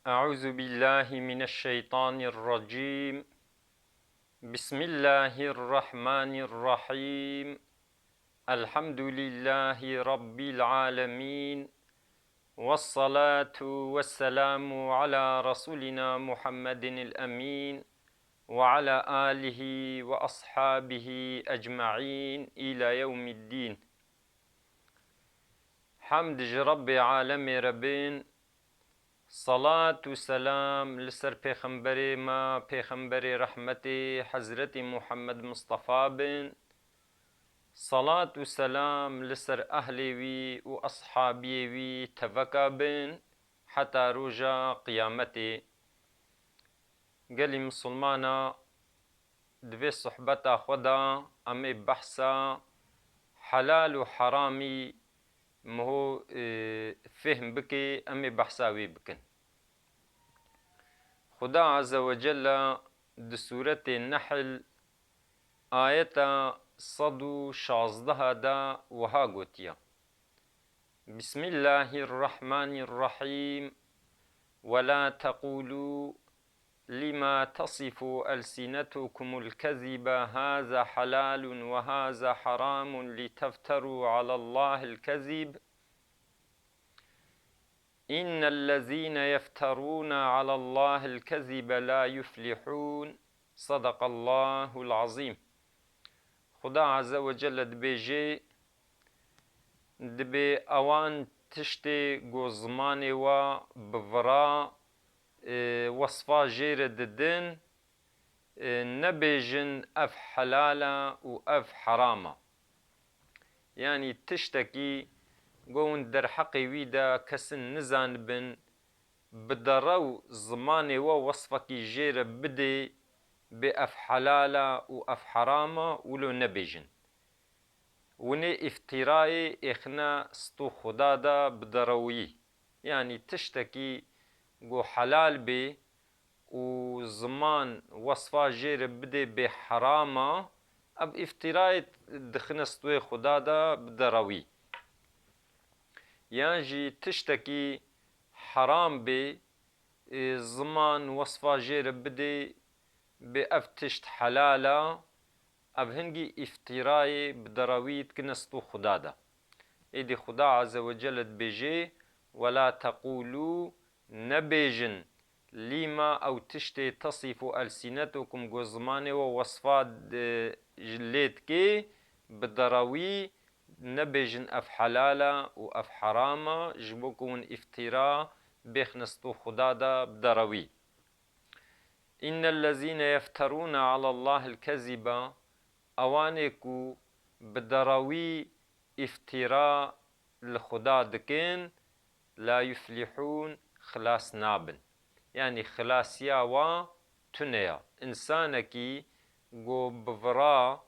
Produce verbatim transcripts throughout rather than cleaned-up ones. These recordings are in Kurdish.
أعوذ بالله من الشيطان الرجيم. بسم الله الرحمن الرحيم. الحمد لله رب العالمين. والصلاة والسلام على رسولنا محمد الأمين وعلى آله وأصحابه أجمعين إلى يوم الدين. Hemd ji Rebbê alemê re bin, salat û selam li ser pêxemberê me, pêxemberê rehmetê, Hezretî Muhammed Mistefa bin. Salat û selam li ser ehlê wî û eshabiyê wî teveka bin heta roja qiyametê. Gelî misilmana, di vê sohbeta xwe de em ê behsa helal û heramî miho, e, fêhm bike, em ê behsa wê bikin. Xuda Azze ve Celle di sûretê Nehl ayeta sed û şazdeh de wiha gotiye: بسم الله الرحمن الرحيم. ولا تقولوا لما تصف ألسنتكم الكذب هذا حلال وهذا حرام لتفتروا على الله الكذب إن الذين يفترون على الله الكذب لا يفلحون. صدق الله العظيم. Xuda Azze ve Celle dibêje: Dibê ewan tiştê ku zimanê we bi vira, e, wesfa jê re didin, e, nebêjin ev helal e û ev heram e. Yanî tiştekî ku hûn derheqê wî de kesin nizanibin, bi derew zimanê we wesfekî jê re bidê, bê ev helal e û ev heram e, wilo nebêjin. Winê îftîrayê êxine stû Xuda de bi derewiyî. Yanî tiştekî ku helal bê û ziman wesfa jê re bidê bê heram e, ev îftîrayê dixine stûyê Xuda de bi derewî. Yan jî tiştekî heram bê, ê, ziman wesfa jê re bidê, bê ev tişt helal e, ev hingî îftîrayê bi derewî dikine stû Xuda de. Êdî Xuda Azze ve Celle dibêje: ولا تقولوا، nebêjin, lîma ew tiştê tesîfu elsinetukum, ku zimanê we wesfa di-, ji lê dikê, bi derewî nebêjin ev helal e û ev heram e, ji bo ku hûn îftîra bêxne stû Xuda de bi derewî. Înnellezîne yefterûne alallahil kezîbe, ewanê ku bi derewî îftîra li Xuda dikin, la yuflihûn, xilas nabin. Yanî xilasiya wa tune ya. Însanekî ku bi vira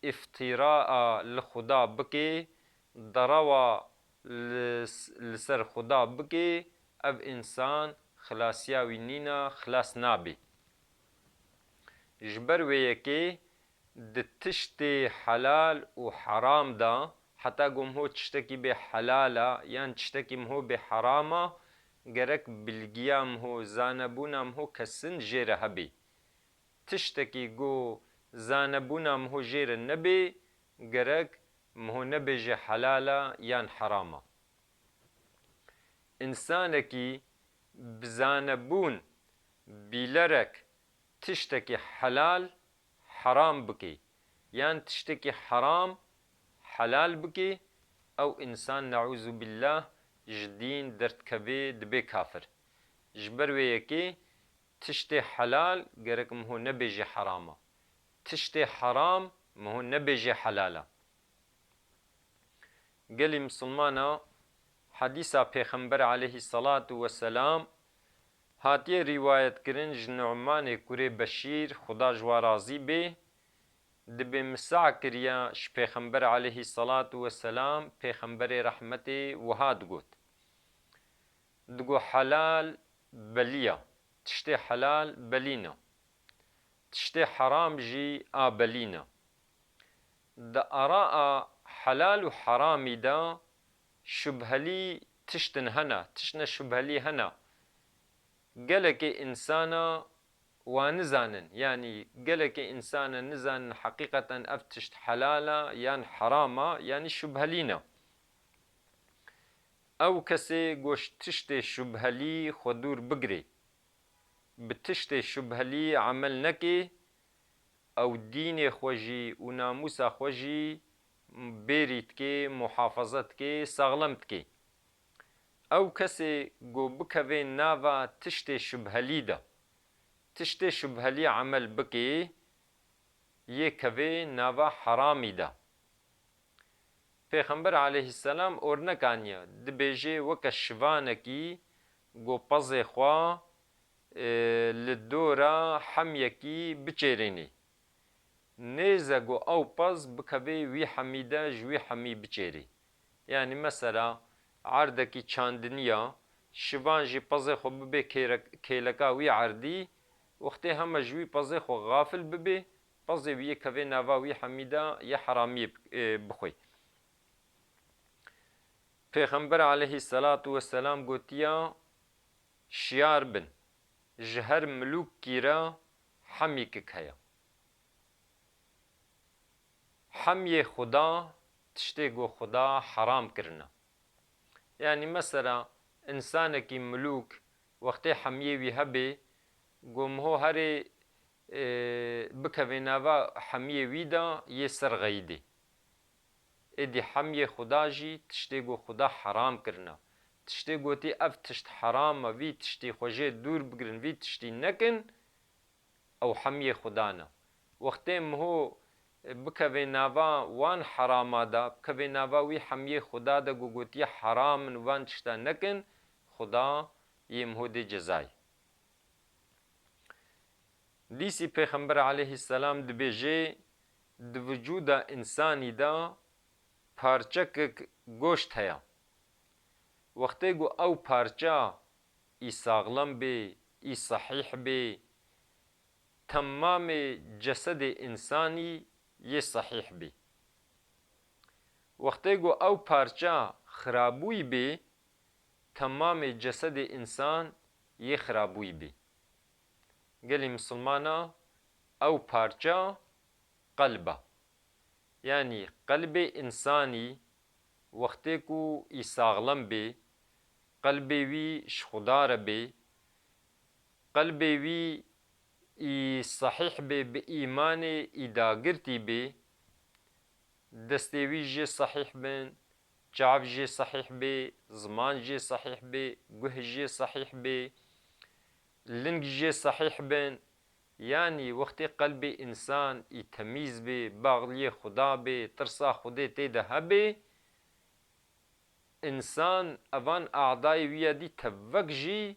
îftîraa li Xuda bikê, derewa li, li ser Xuda bikê, ev însan xilasiya wî nîne, xilas nabê. Ji ber wê yekê di tiştê helal û heram de, heta ku miho tiştekî bê helal e yan tiştekî miho bê heram e, gerek bilgiya miho, zanebûna miho kesin jê re hebê. Tiştekî ku zanebûna miho jê re nebê, gerek miho nebêje helal e yan heram e. Însanekî bi zanebûn, bîlerek tiştekî helal heram bikê, yan tiştekî heram helal bikê, ew însan, neûzubîllah, ji dîn derdikevê, dibê kafir. Ji ber wê yekê tiştê helal gerek miho nebêje heram e. Tiştê heram miho nebêje helal e. Gelî misilmana, hedîsa Pêxember aleyhisselatu vesselam hatiye rîwayetkirin ji Nu'manê kurê Beşîr, Xuda ji wa razî bê, dibê misa kiriya ji Pêxember aleyhisselatu vesselam, Pêxemberê rehmetê wiha digot: Digo, helal belî ya, tiştê helal belîn e. Tiştê heram jî a belîn e. Di ara a helal û heramî de şubhelî tiştin hene, tiştine şubhelî hene. Gelekê însana wa nizanin, yanî gelekê însana nizanin heqîqeten ev tişt helal a yan heram a, yanî şubhelî ne. Ew kesê ku ji tiştê şubhelî xwe dûr bigirê, bi tiştê şubhelî emel nekê, ew dînê xwe jî û namûsa xwe jî bêrî dikê, muhafaza dikê, saxlem dikê. Ew kesê ku bikevê nava tiştê şubhelî de, tiştê şubhelî emel bikê, yê kevê nava heramî de. Pêxember aleyhisselam ornek aniye, dibêje weke şivanekî ku pezê xwe, e, li dora hemyekî biçêrênê. Nêze ku ew pez bikevê wî hemî de ji wî hemî biçêrê. Yanî mesela erdekî çandinî ya, şivan jî pezê xwe bibê kêrek-, kêleka wî erdî, wextê hema ji wî pezê xwe xafil bibê, pezê wî yê kevê nava wî hemî de yê heramiyê bi-, e, bixwê. Pêxember aleyhisselatu vesselam gotiya, şiyar bin, ji her milûkî re hemîkik heye. Hemiyê Xuda tiştê ku Xuda heram kirine. Yanî mesela, însanekî milûk wextê hemiyê wî hebê, ku miho herê, e, bikevê nava hemiyê wî de yê ser xeyidê. Êdî hemiyê Xuda jî tiştê ku Xuda heram kirine. Tiştê gotî ev tişt heram e, vî tiştî xwe jê dûr bigirin, vî tiştî nekin, ew hemiyê Xuda ne. Wextê miho bikevê nava wan herama de, bikevê nava wî hemiyê Xuda de ku gotiye heram in, van tişta nekin, Xuda yê miho dê cezayê. Dîsî Pêxember aleyhisselam dibêje, di vücuda însanî de parçekek goşt heye. Wextê ku ew parça î saxlem bê, î sehîh bê, temamê cesedê însanî yê sehîh bê. Wextê ku ew parça xirabûyî bê, temamê cesedê însan yê xirabûyî bê. Gelî misilmana ew parça qelb e. Yanî qelbê însanî wextê ku î saxlem bê, qelbê wî ji Xuda re bê, qelbê wî î sehîh bê, bi îmanê î dagirtî bê, destê wî jê sehîh bin, çav jê sehîh bê, ziman jê sehîh bê, guh jê sehîh bê, ling jê sehîh bin, yanî wextê qelbê însan î temîz bê, baxliyê Xuda bê, tirsa Xwedê tê de hebê, însan evan adayê wî ya dî tevek jî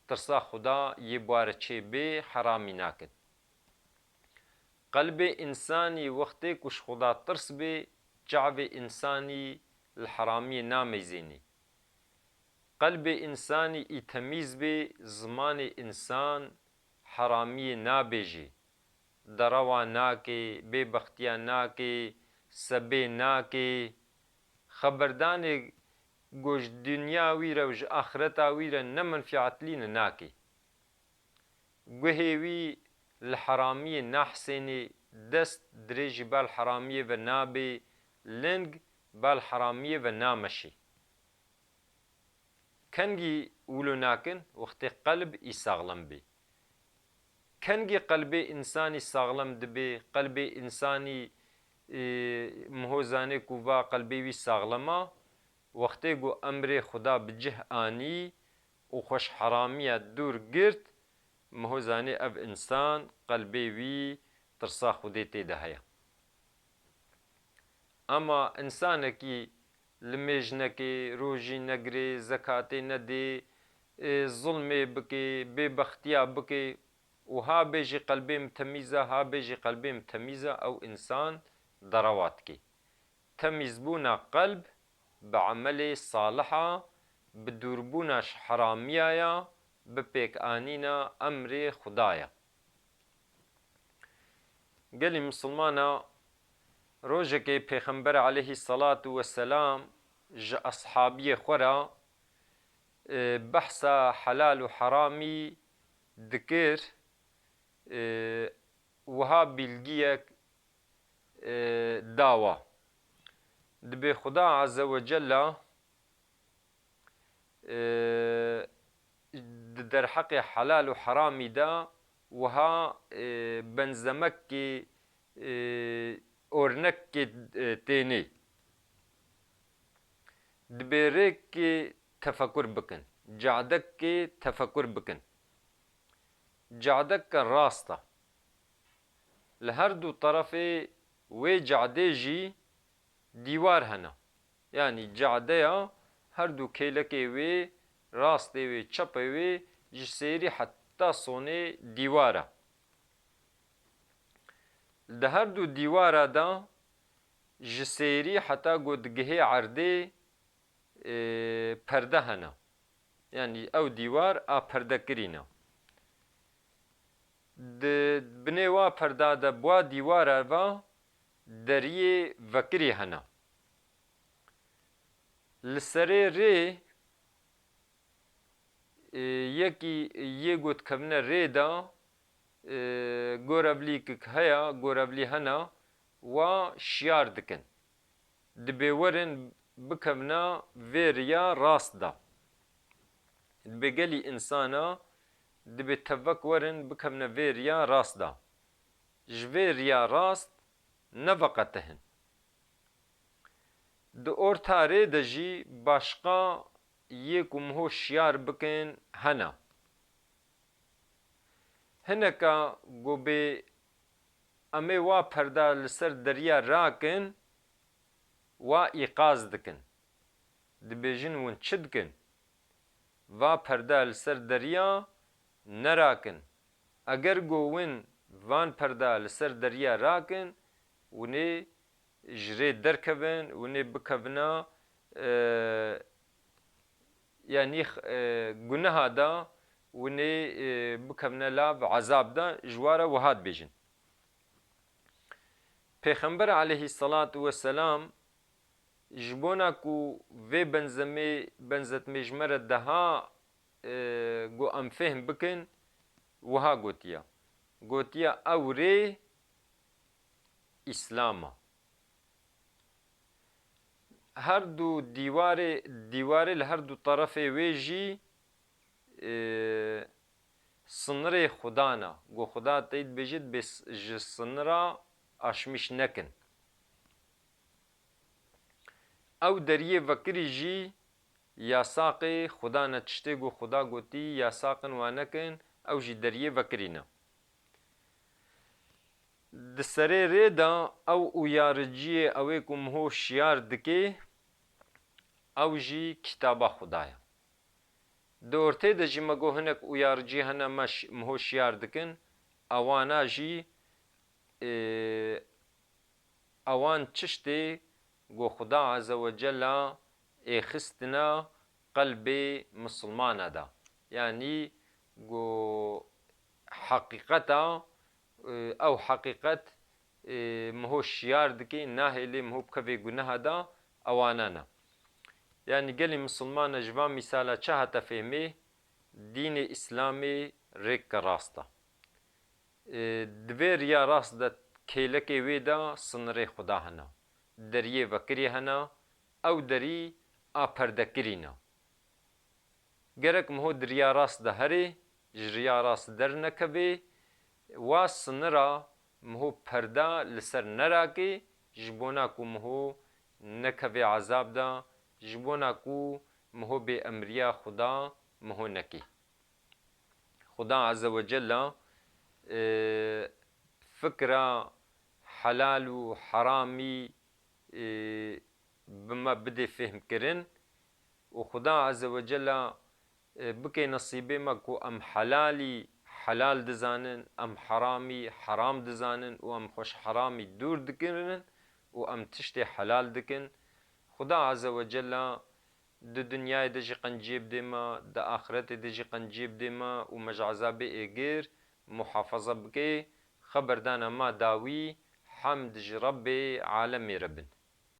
tirsa Xuda yê bi wa re çêbê heramî nakin. Qelbê însanî wextê ku ji Xuda tirs bê, çavê însanî li heramiyê nameyzênê. Qelbê însanî î temîz bê, zimanê însan heramiyê nabêjê. Derewa nake, bêbextiya nake, sebê nake. Xeberdanê ku ji dinya wî re û ji axireta wî re ne menfîatlî ne nake. Guhê wî li heramiyê nahsênê, dest dirêjî bal heramiyê ve nabê, ling bal heramiyê ve nameşê. Kengî wilo nakin, wextê qelb î saxlem bê. Kengî qelbê însanî saxlem dibe, qelbê însanî, e, miho zanê ku va qelbê wî saxlem a, wextê ku emrê Xuda bi cih anî û xwe ji heramiya dûr girt, miho zanê ev însan qelbê wî tirsa Xwedê tê de heye. Ema însanekî limêj neke, rojî negire, zekatê nede, ê, zilmê bike, bêbextiya bike û ha bêjî qelbê min temîz e, ha bêjî qelbê min temîz e, ew însan derewa dike. Temîzbûna qelb bi emelê salih a, bi dûrbûna ji heramiya ya, bi pêkanîna emrê Xuda ya. Gelî misilmana, rojekê Pêxember aleyhî selatu weselam ji eshabiyê xwe re e, behsa helal û heramî dikir, e, wiha bîlgiyek, e, dawa. Dibê Xuda Azze ve Cella, e, di derheqê helal û heramî de wiha, e, benzemekê, e, ornekê, e, tênê. Dibê rêkê tefekur bikin, cadekê tefekur bikin. Cadeke rast e. Li her du terefê wê cadê jî dîwar hene. Yanî cadeya her du kêlekê wê, rastê wê, çepê wê ji sêrî heta sonê dîwar e. Di her du dîwara de ji sêrî heta ku digihê erdê, e, perde hene. Yanî ew dîwar a perdekirî ne. Di binê wa perda de bi wa dîwara ve deriyê vekirî hene. Li serê rê, e, yekî yê ku dikevine rê de, e, gorevlîkik heye, gorevlî hene, wa şiyar dikin. Dibê werin bikevina vê riya rast de. Dibê gelî însana, dibê tevek werin bikevine vê riya rast de. Ji vê riya rast neveqetihin. Di orta rê de jî başqa yê ku miho şiyar bikin hene. Hineka ku bê em ê wa perda li ser deriya rakin, wa îqaz dikin. Dibêjin, hûn çi dikin? Va perda li ser deriya nerakin. Eger ku hûn van perda li ser deriya rakin, hûn ê ji rê derkevin, hûn ê bikevina, e, yanî, e, guneha de, hûn ê, e, bikevine lav ezab de, ji wa re wiha dibêjin. Pêxember aleyhisselatu vesselam ji bona ku vê benzemê, benzetmê ji me re daha, e, ku em fêhm bikin, wiha gotiye. Gotiye, ew rê Îslam e. Her du dîwarê, dîwarê li her du terefê wê jî, e, sinirê Xuda ne. Ku Xuda tê dibêje, dibê s-, ji sinira aşmîş nekin. Ew deriyê vekirî jî yasaqê Xuda ne, tiştê ku Xuda gotî yasaq in, wa nekin, ew jî deriyê vekirî ne. Di serê rê de ew uyariciyê, ew ê ku miho şiyar dike, ew jî kitaba Xuda ye. Di ortê de jî me got hinek uyaricî hene, me ş-, miho şiyar dikin, ewana jî, ê, ewan tiştê ku Xuda Azze ve Cella êxistine qelbê misilmana de. Yanî ku heqîqeta, e, ew heqîqet, e, miho şiyar dike, nahêlê miho bikevê guneha de, ewana ne. Yanî gelî misilmana ji van mîsala çi hate fêhmê? Dînê Îslamê rêk ke rast e. E, di vê riya rast de kêlekê wê de sinirê Xuda hene. Deriyê vekirî hene, ew derî a perdekirî ne. Gerek miho di riya rast de herê, ji riya rast dernekevê, wa sinira miho perda li ser nerakê, ji bona ku miho nekevê ezab de, ji bona ku miho bêemriya Xuda miho nekê. Xuda Azze ve Cella, e, fikra helal û heramî, e, bi me bidê fêhmkirin û Xuda Azze ve Cella, e, bike nesîbê me ku em helalî helal dizanin, em heramî heram dizanin û em xwe ji heramî dûr dikirin û em tiştê helal dikin. Xuda Azze ve Cella di dinyayê de jî qenciyê bidê me, di axiretê de jî qenciyê bidê me û me ji ezabê êgir muhafaza bike. Xeberdana ma dawî, hemd ji Rebbê alemê re bin.